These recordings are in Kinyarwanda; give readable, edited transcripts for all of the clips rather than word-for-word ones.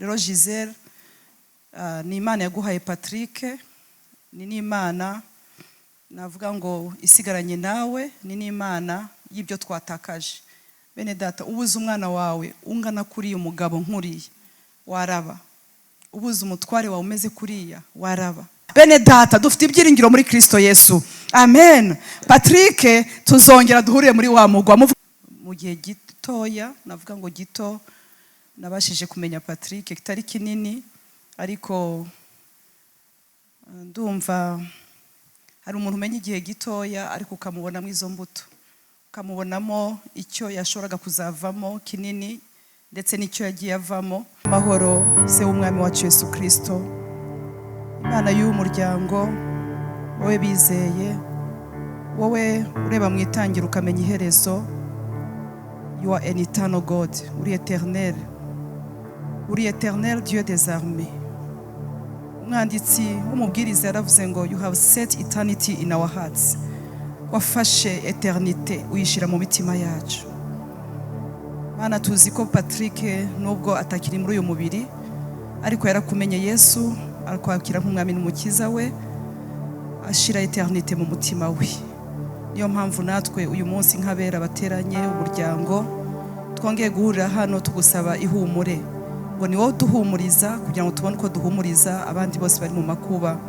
Rero Gisele, ni Imana yaguhaye Patrick, ni n'Imana navuga ngo isigaranye nawe, ni n'Imana y'ibyo twatakaje. Bene data, ubuze umwana wawe ungana kuriya, umugabo nkuriya, waraba. Ubuze umutware wawe umeze kuriya, waraba. Bene data, dufite ibyiringiro muri Kristo Yesu, amen. Patrick, tuzongera duhurire muri wa mugwa. Mu gihe gitoya, navuga ngo gito, nabashije kumenya Patrick, kitari kinini, ariko ndumva hari umuntu umenya igihe gitoya, ariko ukamubonamo izo mbuto, ukamubonamo icyo yashoboraga kuzavamo kinini, ndetse n'icyo yagiye avamo. Amahoro se w'Umwami wacu Yesu Kirisito, Imana y'uyu muryango, wowe bizeye, wowe ureba mu itangira ukamenya iherezo, you are an eternal God, uri éternel, uri éternel Dieu des armées. Umwanditsi w'Umubwiriza yaravuze ngo: "You have set eternity in our hearts." Wafashe éternité uyishyira mu mitima yacu. Mana, tuzi ko Patrick, nubwo atakiri muri uyu mubiri, ariko yarakumenye Yesu, arakwakira nk'Umwami n'Umukiza we, ashyira éternité mu mutima we. Niyo mpamvu natwe uyu munsi nk'abera bateranye, umuryango, twongeye guhurira hano tugusaba ihumure, ngo ni wowe uduhumuriza kugira ngo tubone uko duhumuriza abandi bose bari mu makuba.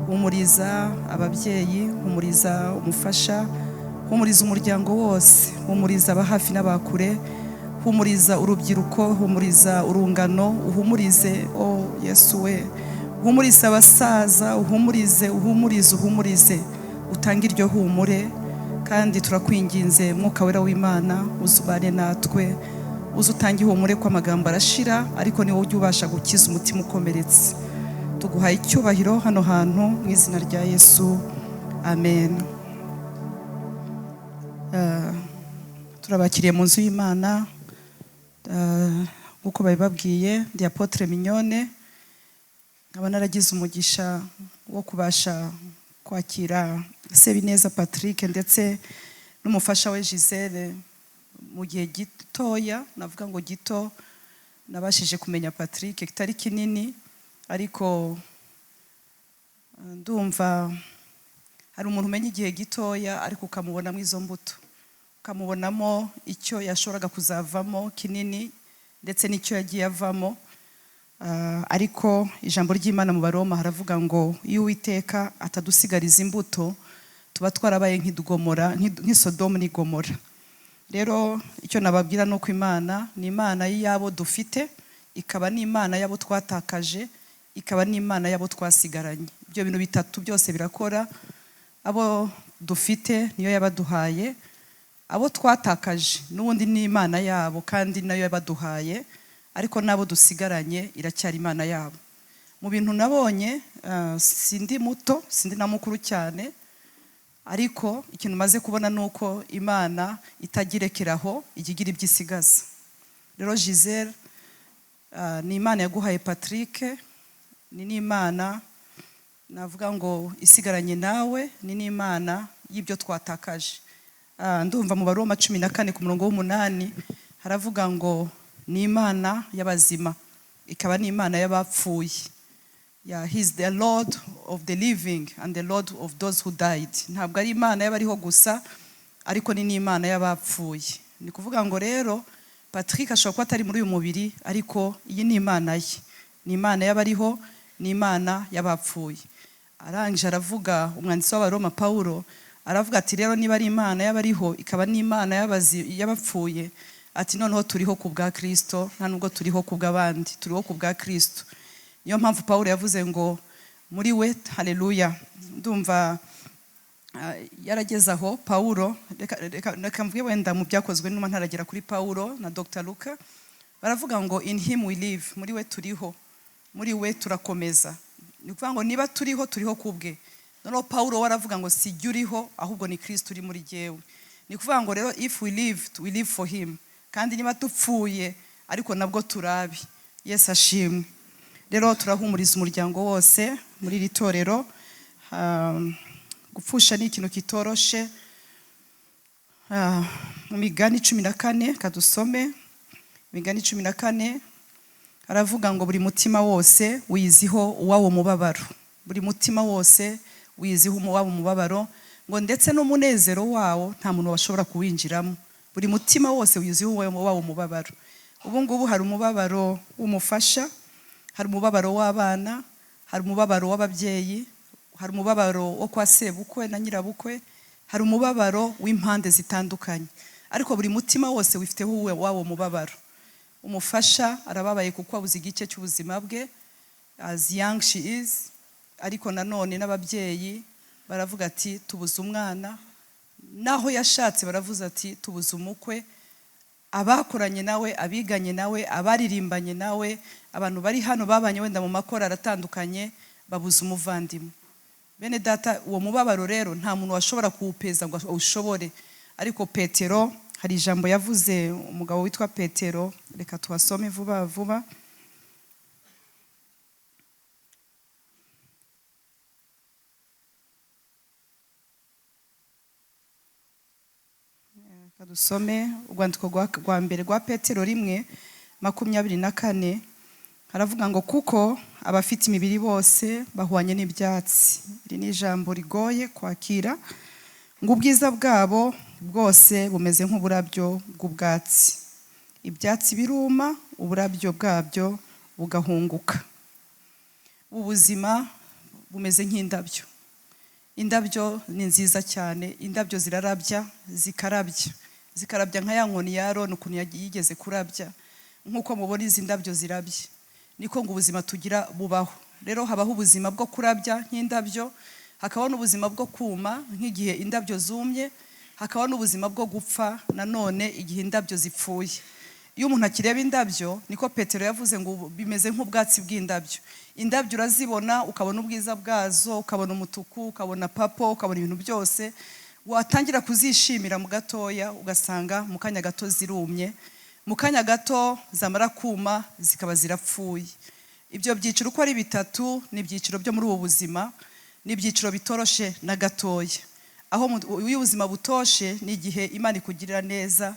Humuriza ababyeyi, humuriza umufasha, humuriza umuryango wose, humuriza aba hafi n'abakure, humuriza urubyiruko, humuriza urungano, uhumurize, oh Yesu we, uhumurize abasaza, uhumurize, uhumurize, uhumurize, utange iryo humure. Kandi turakwinginze, Mwuka Wera w'Imana, uzubane natwe, uze utange ihumure, ko amagambo arashira, ariko ni wowe ujya ubasha gukiza umutima ukomeretse. Tuguhaye icyubahiro hano hantu mu izina rya Yesu, amen. Turabakiriye mu nzu y'Imana. Nk'uko babibabwiye, ndi Apôtre Mignone, nkaba naragize umugisha wo kubasha kwakira Sebineza Patrick ndetse n'umufasha we Gisele. Mu gihe gitoya, navuga ngo gito, nabashije kumenya Patrick, kitari kinini, ariko ndumva hari umuntu umenya igihe gitoya, ariko ukamubonamo izo mbuto, ukamubonamo icyo yashoboraga kuzavamo kinini, ndetse n'icyo yagiye avamo. Ariko ijambo ry'Imana mu Baroma haravuga ngo iyo Uwiteka atadusigariza imbuto, tuba twarabaye nk'idugomora, nk'Isodomu n'Igomora. Rero icyo nababwira ni uko Imana ni Imana y'abo dufite, ikaba n'Imana y'abo twatakaje, ikaba n'Imana y'abo twasigaranye. Ibyo bintu bitatu byose birakora. Abo dufite niyo yabaduhaye, abo twatakaje n'ubundi ni Imana yabo kandi nayo yabaduhaye, ariko n'abo dusigaranye iracyari Imana yabo. Mu bintu nabonye, sindi muto, sindi na mukuru cyane, ariko ikintu maze kubona ni uko Imana itagirekeraho, ijya igira ibyo isigaza. Rero Gisele, ni Imana yaguhaye Patrick, ni n'Imana navuga ngo isigaranye nawe, ni n'Imana y'ibyo twatakaje. Ndumva mu Baroma 14 ku murongo w'umunani haravuga ngo ni Imana y'abazima, ikaba n'Imana y'abapfuye. Yeah, he's the Lord of the living and the Lord of those who died. Ntabwo ari Imana y'abariho gusa, ariko ni n'Imana y'abapfuye. Ni kuvuga ngo rero Patrick ashobora kuba atari muri uyu mubiri, ariko iyi ni Imana ye, ni Imana y'abariho, ni Imana y'abapfuye. Arangije aravuga, umwanditsi w'Abaroma Pawulo aravuga ati: "Rero niba ari Imana y'abariho, ikaba n'Imana y'abapfuye," ati, "noneho turiho ku bwa Kristo, nta nubwo turiho ku bw'abandi, turiho ku bwa Kristo." Niyo mpamvu Pawulo yavuze ngo muri we, haleluya. Ndumva yarageze aho Pawulo, reka mvuge wenda mu Byakozwe, numa ntaragera kuri Pawulo na Dr Luka, baravuga ngo: "In him we live," muri we turiho, muri we turakomeza. Ni ukuvuga ngo niba turiho, turiho ku bwe. Noneho Pawulo we aravuga ngo: "Si jye uriho, ahubwo ni Kristo uri muri jyewe." Ni ukuvuga ngo rero if we live, we live for him, kandi niba dupfuye ariko nabwo turabi. Yesu ashimwe. Rero turahumuriza umuryango wose muri iri torero. Gupfusha ni ikintu kitoroshe. Mu Migani 14, kadusome Imigani 14. Aravuga ngo buri mutima wose wiyiziho uwawo mubabaro, buri mutima wose wiyiziho uwawo mubabaro, ngo ndetse n'umunezero wawo nta muntu washobora kuwinjiramo. Buri mutima wose wiyiziho uwawo mubabaro. Ubu ngubu hari umubabaro w'umufasha, hari umubabaro w'abana, hari umubabaro w'ababyeyi, hari umubabaro wo kwa sebukwe na nyirabukwe, hari umubabaro w'impande zitandukanye, ariko buri mutima wose wifiteho wawo mubabaro. Umufasha arababaye kuko abuze igice cy'ubuzima bwe, as young she is, ariko nanone n'ababyeyi baravuga ati tubuze umwana, naho yashatse baravuze ati tubuze umukwe. Abakoranye nawe, abiganye nawe, abaririmbanye nawe, abantu bari hano babanye wenda mu makorali atandukanye, babuze umuvandimwe. Bene data, uwo mubabaro rero nta muntu washobora kuwupeza ngo awushobore. Ariko Petero hari ijambo yavuze, umugabo witwa Petero, reka tuhasome vuba vuba. Reka dusome urwandiko rwa mbere rwa Petero 1:24, haravuga ngo kuko abafite imibiri bose bahwanye n'ibyatsi. Iri ni ijambo rigoye kwakira, ngo ubwiza bwabo bwose bumeze nk'uburabyo bw'ubwatsi, ibyatsi biruma, uburabyo bwabyo bugahunguka. Ubuzima bumeze nk'indabyo. Indabyo ni nziza cyane, indabyo zirarabya, zikarabya, zikarabya nka ya nkoni ya Aroni ukuntu yigeze kurabya. Nk'uko mubona izi ndabyo zirabye, niko ngo ubuzima tugira bubaho. Rero habaho ubuzima bwo kurabya nk'indabyo, hakabaho n'ubuzima bwo kuma nk'igihe indabyo zumye, hakabaho n'ubuzima bwo gupfa nanone igihe indabyo zipfuye. Iyo umuntu akireba indabyo, niko Petero yavuze ngo bimeze nk'ubwatsi bw'indabyo. Indabyo urazibona ukabona ubwiza bwazo, ukabona umutuku, ukabona papo, ukabona ibintu byose, watangira kuzishimira mu gatoya ugasanga mu kanya gato zirumye, mu kanya gato zamara kuma zikaba zirapfuye. Ibyo byiciro uko ari bitatu ni ibyiciro byo muri ubu buzima, ni ibyiciro bitoroshe na gatoya. Aho iyo ubuzima butoshe ni igihe Imana ikugirira neza,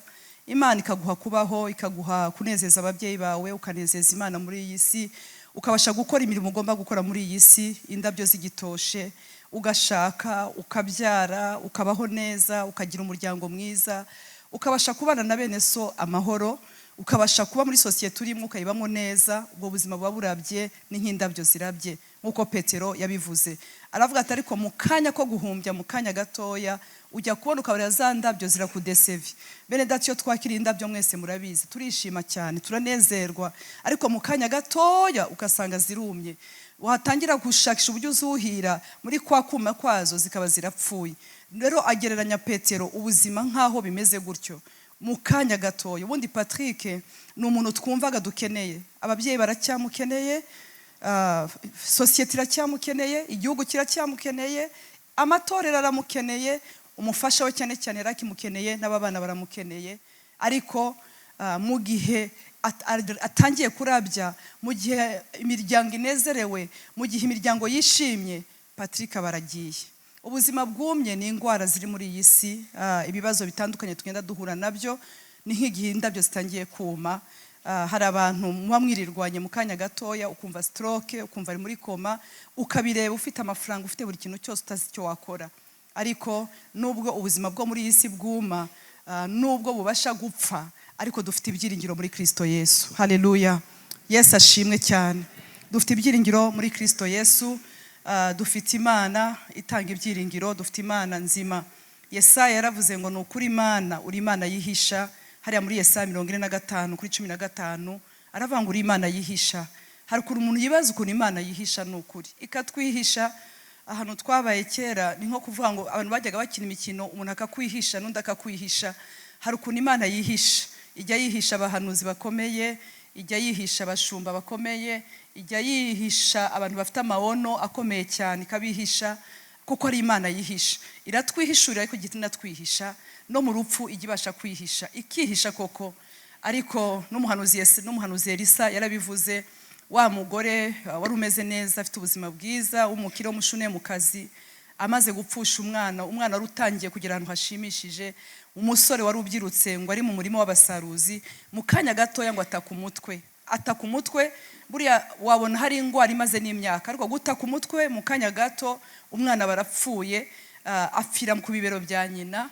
Imana ikaguha kubaho, ikaguha kunezeza ababyeyi bawe, ukanezeza Imana muri iyi si, ukabasha gukora imirimo ugomba gukora muri iyi si, indabyo zigitoshe, ugashaka, ukabyara, ukabaho neza, ukagira umuryango mwiza, ukabasha kubana na bene so amahoro, ukabasha kuba muri sosiyete urimo ukayibamo neza. Ubwo buzima buba burabye, ni nk'indabyo zirabye nk'uko Petero yabivuze. Aravuga ati ariko mu kanya ko guhumbya, mu kanya gatoya, ujya kubona ukabona za ndabyo zirakudesevi. Bene data, iyo twakiriye indabyo mwese murabizi, turishima cyane, turanezerwa, ariko mu kanya gatoya ugasanga zirumye. Watangira gushakisha uburyo uzuhira, muri kwa kuma kwazo zikaba zirapfuye. Rero agereranya Petero ubuzima nk'aho bimeze gutyo mu kanya gatoya. Ubundi Patrick ni umuntu twumvaga dukeneye, ababyeyi baracyamukeneye, sosiyete iracyamukeneye, igihugu kiracyamukeneye, amatorero aramukeneye, umufasha we cyane cyane yarakimukeneye, n'ababana baramukeneye. Ariko mu gihe atangiye kurabya, mu gihe imiryango inezerewe, mu gihe imiryango yishimye, Patrick aba aragiye. Ubuzima bwumye ni indwara ziri muri iyi si, ibibazo bitandukanye tugenda duhura nabyo, ni nk'igihe indabyo zitangiye kuma. Hari abantu muba mwirirwanye mu kanya gatoya ukumva stroke, ukumva ari muri koma, ukabireba ufite amafaranga, ufite buri kintu cyose, utazi icyo wakora. Ariko nubwo ubuzima bwo muri iyi si bwuma, nubwo bubasha gupfa, ariko dufite ibyiringiro muri Kristo Yesu. Haleluya, Yesu ashimwe cyane. Dufite ibyiringiro muri Kristo Yesu. Dufite Imana itanga ibyiringiro, dufite Imana nzima. Yesaya yaravuze ngo ni ukuri Imana, uri Imana yihisha. Hariya muri Yesaya 45:15 aravuga ngo uri Imana yihisha. Hari ukuntu umuntu yibaza ukuntu Imana yihisha, ni ukuri ikatwihisha. Ahantu twabaye kera ni nko kuvuga ngo abantu bajyaga bakina imikino, umuntu akakwihisha n'undi akakwihisha. Hari ukuntu Imana yihisha, ijya yihisha abahanuzi bakomeye, ijya yihisha abashumba bakomeye, ijya yihisha abantu bafite amawono akomeye cyane, ikabihisha kuko ari Imana yihisha. Iratwihishurira ariko igiti inatwihisha, no mu rupfu ijya ibasha kwihisha, ikihisha koko. Ariko n'umuhanuzi Elisa yarabivuze, wa mugore wari umeze neza, afite ubuzima bwiza, w'umukire w'umushunemukazi, amaze gupfusha umwana, umwana wari utangiye kugera ahantu hashimishije, umusore wari ubyirutse ngo ari mu murima w'abasaruzi, mu kanya gatoya ngo ataka umutwe, Ataka umutwe. Buriya wabona hari indwara imaze n'imyaka, ariko gutaka umutwe mu kanya gato umwana barapfuye. Apfira ku bibero bya nyina.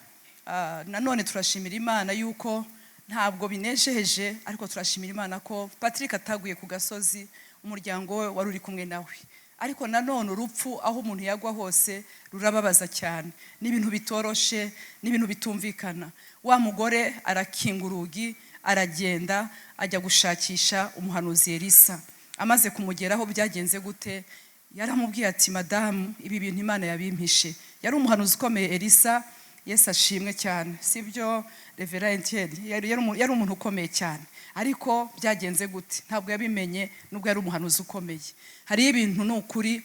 Nanone turashimira Imana yuko ntabwo binejeje, ariko turashimira Imana ko Patrick ataguye ku gasozi, umuryango we wari uri kumwe nawe. Ariko nanone urupfu, aho umuntu yagwa hose, rurababaza cyane. Ni ibintu bitoroshe, ni ibintu bitumvikana. Wa mugore arakinga urugi, aragenda, ajya gushakisha umuhanuzi Elisa. Amaze kumugeraho byagenze gute? Yaramubwiye ati: "Madamu, ibi bintu Imana yabimpishe." Yari umuhanuzi ukomeye Elisa. Yesu ashimwe cyane. Sibyo, Reverend Etienne? Yari umuntu ukomeye cyane. Ariko byagenze gute? Ntabwo yabimenye nubwo yari umuhanuzi ukomeye. Hariho ibintu, ni ukuri,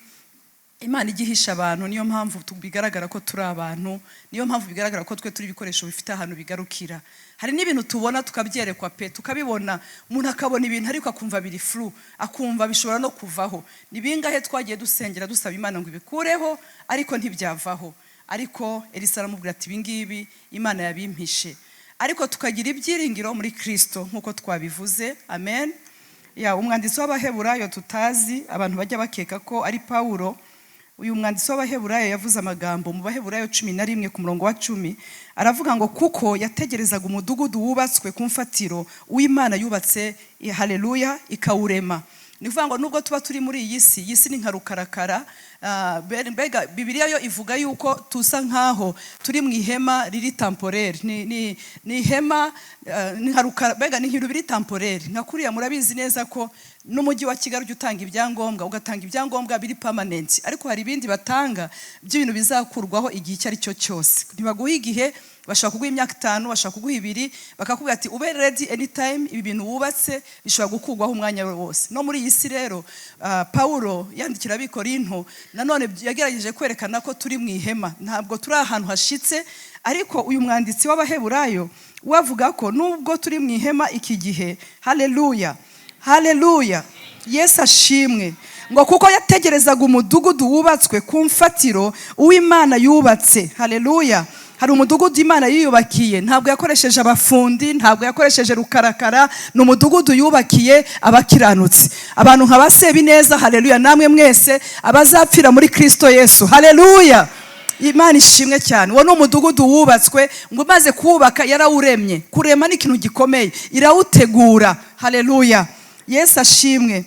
Imana ijya ihisha abantu. Niyo mpamvu bigaragara ko turi abantu, niyo mpamvu bigaragara ko twe turi ibikoresho bifite ahantu bigarukira. Hari n'ibintu tubona, tukabyerekwa pe, tukabibona. Umuntu akabona ibintu ariko akumva biri flou, akumva bishobora no kuvaho. Ni bingahe twagiye dusengera, dusaba Imana ngo ibikureho, ariko ntibyavaho? Ariko Elisa aramubwira ati: "Ibi ngibi Imana yabimpishe." Ariko tukagira ibyiringiro muri Kristo nk'uko twabivuze. Amen. Ya umwanditsi w'Abaheburayo tutazi, abantu bajya bakeka ko ari Pawulo, uyu mwanditsi w'Abaheburayo yavuze amagambo mu Baheburayo 11 ku murongo wa 10. Aravuga ngo: "Kuko yategerezaga umudugudu wubatswe ku mfatiro, uw'Imana yubatse, haleluya, ikawurema." Ni ukuvuga ngo nubwo tuba turi muri iyi si, iyi si ni nka rukarakara. Mbega Bibiliya yo ivuga yuko tusa nkaho turi mu ihema riri temporaire. Ni ihema, ni nka rukara, mbega ni nk'ibintu biri temporaire nka kuriya. Murabizi neza ko n'umujyi wa Kigali ujya utanga ibyangombwa, ugatanga ibyangombwa biri permanent, ariko hari ibindi batanga by'ibintu bizakurwaho igihe icyo ari cyo cyose. Ntibaguha igihe, bashobora kuguha imyaka 5, bashobora kuguha 2, bakakubwira ati: "Ube ready anytime, ibi bintu wubatse bishobora gukurwaho umwanya wose." No muri iyi si rero, Pawulo yandikira Abikorinto, nanone yagerageje kwerekana ko turi mu ihema, ntabwo turi ahantu hashitse. Ariko uyu mwanditsi w'Abaheburayo we avuga ko nubwo turi mu ihema iki gihe, haleluya, haleluya, Yesu ashimwe, ngo kuko yategerezaga umudugudu wubatswe ku mfatiro, uw'Imana yubatse. Haleluya. Hari umudugudu Imana yiyubakiye. Ntabwo yakoresheje abafundi, ntabwo yakoresheje rukarakara. Ni umudugudu yubakiye abakiranutsi, abantu nka ba Sebineza. Haleluya. Namwe mwese abazapfira muri Kristo Yesu, haleluya, Imana ishimwe cyane. Uwo ni umudugudu wubatswe, ngo umaze kuwubaka yarawuremye. Kurema ni ikintu gikomeye, irawutegura. Haleluya, Yesu ashimwe.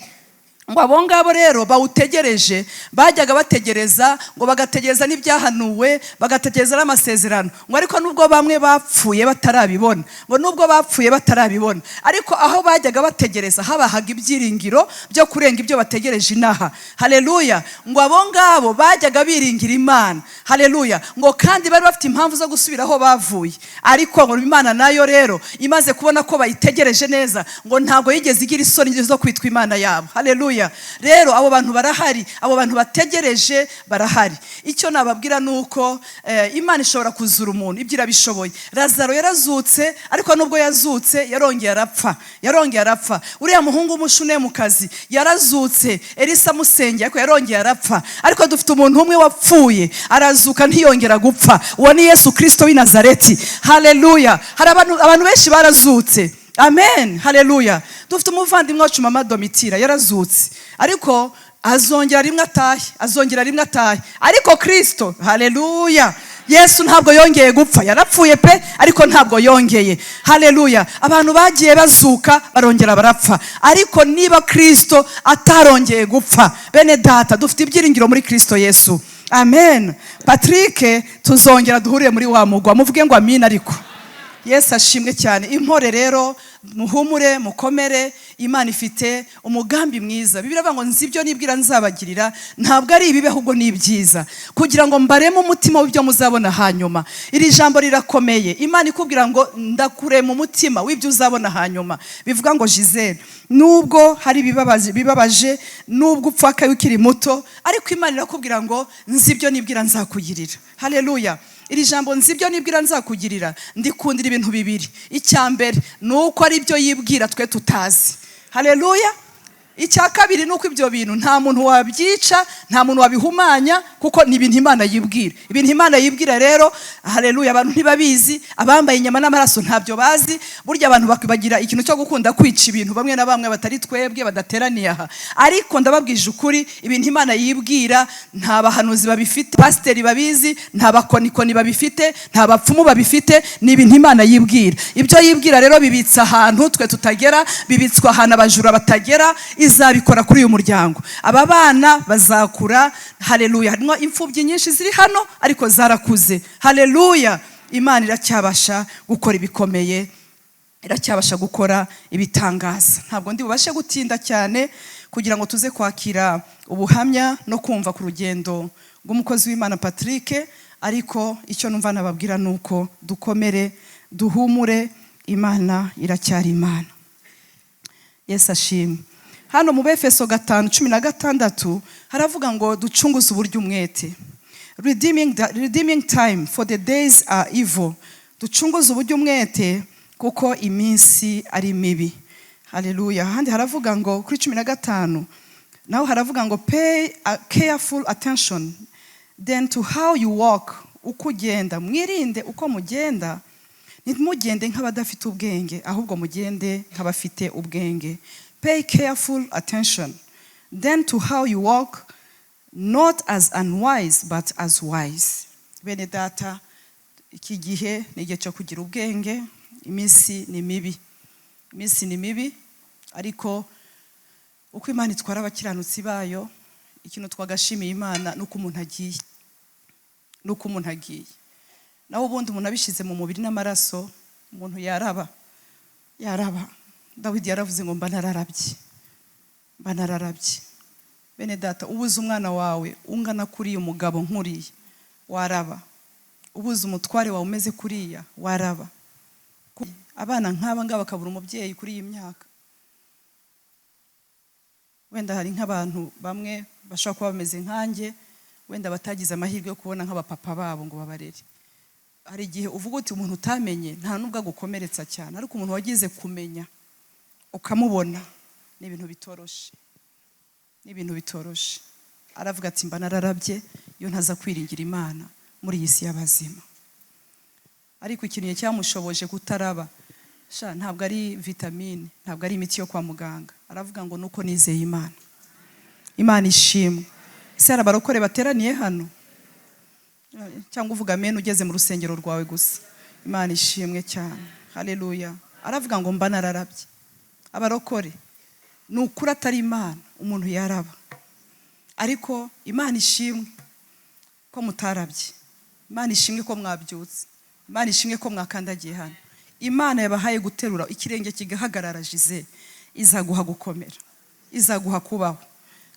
Ngo abo ngabo rero bawutegereje, bajyaga bategereza, ngo bagategereza n'ibyahanuwe, bagategereza n'amasezerano. Ngo ariko nubwo bamwe bapfuye batarabibona, ngo nubwo bapfuye batarabibona, ariko aho bajyaga bategereza habahaga ibyiringiro byo kurenga ibyo bategereje inaha. Haleluya. Ngo abo ngabo bajyaga biringira Imana. Haleluya. Ngo kandi bari bafite impamvu zo gusubira aho bavuye, ariko ngo Imana nayo rero imaze kubona ko bayitegereje neza, ngo ntabwo yigeze igira isoni zo kwitwa Imana yabo. Haleluya. Rero abo bantu barahari, abo bantu bategereje barahari. Icyo nababwira ni uko Imana ishobora kuzura umuntu, ibyo irabishoboye. Lazaro yarazutse, ariko nubwo yazutse yarongeye arapfa, yarongeye arapfa. Uriya muhungu w'Umushunemukazi yarazutse Elisa amusengeye, ariko yarongeye arapfa. Ariko dufite umuntu umwe wapfuye arazuka, ntiyongera gupfa. Uwo ni Yesu Kirisito w'i Nazareti. Haleluya. Hari abantu benshi barazutse. Amen, haleluya. Dufite umuvandimwe wacu Mama Domitira, yarazutse, ariko azongera rimwe atahe, azongera rimwe atahe. Ariko Kirisito, haleluya, Yesu ntabwo yongeye gupfa. Yarapfuye pe, ariko ntabwo yongeye. Haleluya. Abantu bagiye bazuka barongera barapfa, ariko niba Kirisito atarongeye gupfa, bene data, dufite ibyiringiro muri Kirisito Yesu. Amen. Patrick, tuzongera duhurire muri wa mugwa. Muvuge ngo amin. Ariko Yesu ashimwe cyane. Impore rero, muhumure, mukomere. Imana ifite umugambi mwiza. Bibiliya iravuga ngo: "Nzi ibyo nibwira nzabagirira, ntabwo ari ibibi, ahubwo ni ibyiza, kugira ngo mbareme umutima w'ibyo muzabona hanyuma." Iri jambo rirakomeye. Imana ikubwira ngo: "Ndakurema umutima w'ibyo uzabona hanyuma." Bivuga ngo Gisele, nubwo hari ibibabaje, bibabaje, nubwo upfakaye ukiri muto, ariko Imana irakubwira ngo: "Nzi ibyo nibwira nzakugirira." Haleluya. Iri jambo "nzi ibyo nibwira nzakugirira" ndikundira ibintu bibiri. Icya mbere ni uko ari byo yibwira twe tutazi. Haleluya. Icya kabiri ni uko ibyo bintu nta muntu wabyica, nta muntu wabihumanya, kuko ni ibintu Imana yibwira. Ibintu Imana yibwira rero, haleluya, abantu ntibabizi. Abambaye inyama n'amaraso ntabyo bazi. Burya abantu bagira ikintu cyo gukunda kwica ibintu, bamwe na bamwe batari twebwe badateraniye aha. Ariko ndababwije ukuri, ibintu Imana yibwira nta bahanuzi babifite, pasiteri babizi, nta bakonikoni babifite, nta bapfumu babifite. Ni ibintu Imana yibwira. Ibyo yibwira rero bibitse ahantu twe tutagera, bibitswe ahantu abajura batagera. Izabikora kuri uyu muryango. Aba bana bazakura, haleluya. Harimo imfubyi nyinshi ziri hano ariko zarakuze, haleluya. Imana iracyabasha gukora ibikomeye, iracyabasha gukora ibitangaza. Ntabwo ndi bubashe gutinda cyane kugira ngo tuze kwakira ubuhamya no kumva ku rugendo rw'umukozi w'Imana Patrick. Ariko icyo numva nababwira ni uko dukomere, duhumure, Imana iracyari Imana. Yesu ashimwe. Hano mu Befeso 5:16 haravuga ngo ducunguze uburyo umwete, redeeming time, for the days are evil. Ducunguze uburyo umwete kuko iminsi ari mibi, haleluya. Ahandi haravuga ngo kuri 15 naho haravuga ngo "Pay a careful attention then to how you walk," uko ugenda. Mwirinde uko mugenda, ntimugende nk'abadafite ubwenge, ahubwo mugende nk'abafite ubwenge. "Pay careful attention then to how you walk, not as unwise but as wise." Bene data, iki gihe ni igihe cyo kugira ubwenge. Iminsi ni mibi, iminsi ni mibi. Ariko uko Imana itwara abakiranutsi bayo, ikintu twagashimiye Imana ni uko umuntu agiye, ni uko umuntu agiye. Naho ubundi umuntu abishyize mu mubiri n'amaraso, umuntu yaraba, yaraba. Dawidi yaravuze ngo mba nararabye, mba nararabye. Bene data, ubuze umwana wawe ungana kuriya, umugabo nkuriya, waraba. Ubuze umutware wawe umeze kuriya, waraba. Abana nk'aba ngaba bakabura umubyeyi kuri iyi myaka. Wenda hari nk'abantu bamwe bashobora kuba bameze nkanjye, wenda batagize amahirwe yo kubona nk'abapapa babo ngo babarere. Hari igihe uvuga uti umuntu utamenye nta nubwo agukomeretsa cyane, ariko umuntu wagize kumenya ukamubona ni ibintu bitoroshe, ni ibintu bitoroshe. Aravuga ati mba nararabye iyo ntaza kwiringira Imana muri iyi si y'abazima. Ariko ikintu cyamushoboje kutaraba sha ntabwo ari vitamine, ntabwo ari imiti yo kwa muganga. Aravuga ngo nuko nizeye Imana. Imana ishimwe. Ese hari abarokore bateraniye hano, cyangwa uvuga amen ugeze mu rusengero rwawe gusa? Imana ishimwe cyane, haleluya. Aravuga ngo mba nararabye. Abarokore, ni ukuri atari Imana umuntu yaraba. Ariko Imana ishimwe ko mutarabye, Imana ishimwe ko mwabyutse, Imana ishimwe ko mwakandagiye hano. Imana yabahaye guterura ikirenge kigahagarara. Jize izaguha gukomera, izaguha kubaho,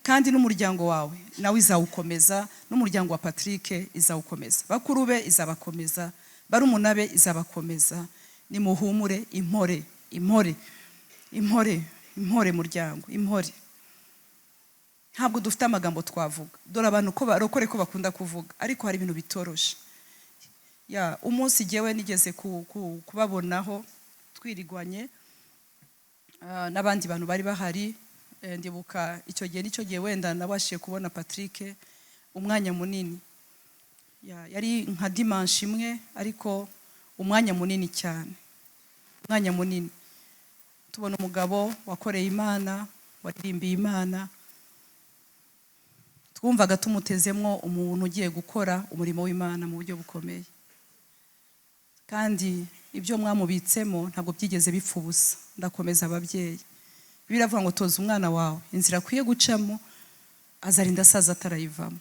kandi n'umuryango wawe nawe izawukomeza, n'umuryango wa Patrick izawukomeza, bakuru be izabakomeza, barumuna be izabakomeza. Nimuhumure, impore, impore, impore, impore muryango, impore. Ntabwo dufite amagambo twavuga. Dore abantu ko barokore ko bakunda kuvuga, ariko hari ibintu bitoroshe. Ya umunsi jyewe nigeze kubabonaho twirigwanye n'abandi bantu bari bahari. Ndibuka icyo gihe, nicyo gihe wenda nabashije kubona Patrick umwanya munini. Ya, yari nka dimanche imwe, ariko umwanya munini cyane, umwanya munini tubona umugabo wakoreye Imana, waririmbiye Imana. Twumvaga tumutezemwo umuntu ugiye gukora umurimo w'Imana mu buryo bukomeye, kandi ibyo mwamubitsemo ntabwo byigeze bipfa ubusa. Ndakomeza ababyeyi. Biravuga ngo toza umwana wawe inzira akwiye gucamo, azarinda asaza atarayivamo.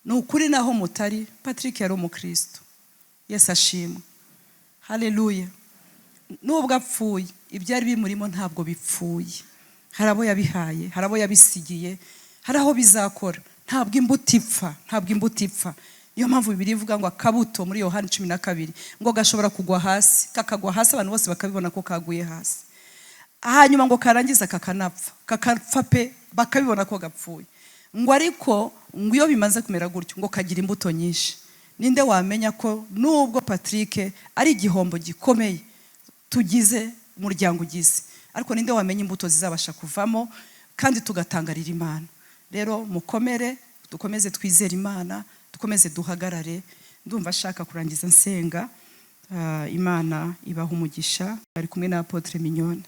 Ni ukuri, naho mutari, Patrick yari umukristo. Yesu ashimwe, haleluya. Nubwo apfuye, ibyari bimurimo ntabwo bipfuye. Hari abo yabihaye, hari abo yabisigiye, hari aho bizakora. Ntabwo imbuto ipfa, ntabwo imbuto ipfa. Niyo mpamvu Bibiliya ivuga ngo akabuto muri Yohani 12 ngo gashobora kugwa hasi, kakagwa hasi abantu bose bakabibona ko kaguye hasi, hanyuma ngo karangiza kakanapfa, kakapfa pe, bakabibona ko gapfuye. Ngo ariko ngo iyo bimaze kumera gutyo, ngo kagira imbuto nyinshi. Ninde wamenya ko nubwo Patrick ari igihombo gikomeye tugize, umuryango ugize, ariko ninde wamenya imbuto zizabasha kuvamo? Kandi kandi tugatangarira Imana. Rero mukomere, dukomeze twizere Imana, dukomeze duhagarare. Ndumva ashaka kurangiza nsenga. Imana ibaha umugisha. Ari kumwe na Apôtre Mignone.